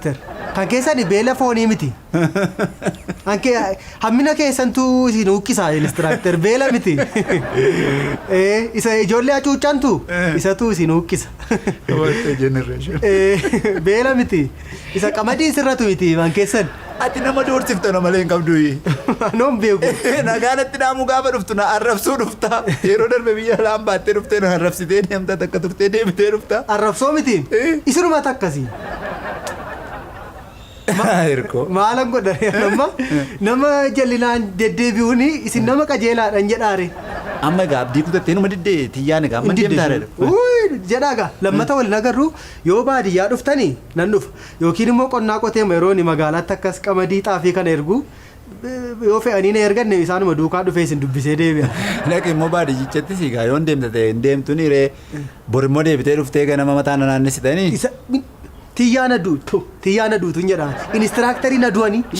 Instructor. Kan keessan beela foonii miti. Hammina keessantu isin huqqisa, instructor, beela miti. Isa ijoollee hacuuccantu isatu isin huqqisa. What a generation. Beela miti. Isa qamadii sirratu miti kan keessan. Ati nama doorsifta malee hin qabdu. Anoon beeku. Nagaa natti dhaamuu gaafa dhuftu na arrabsuu dhufta. Yeroo darbe biyya alaan baattee dhuftee na arrabsitee deemta, takka turtee deebitee dhufta. Arrabsoo miti. Isinuma akkasii. Hirkoo. Maalan godha amma nama jallinaan deddeebi'uun isin nama qajeelaadhaan jedhaare. Amma egaa abdii kutattee numa diddee tiyyaan egaa amma deemtaa reera. Uy, jedhaa gaa lammata waliin agarru. Yoo baadiyyaa dhuftanii nan dhufa, yookiin immoo qonnaa qotee yeroo inni magaalaatti akkas qamadii xaafii kana ergu yoo fe'anii na erganne isaanuma duukaa dhufee isin dubbisee deebi'a. Dhaqi immoo baadiyyichatti siigaa yoon deemte ta'e hin deemtu ni ree, bor immoo deebitee dhuftee ganama mataa na naannessitanii. Isa tiyyaa na duutu, tiyyaa na duutu hin jedhaa, instructorii na du'anii.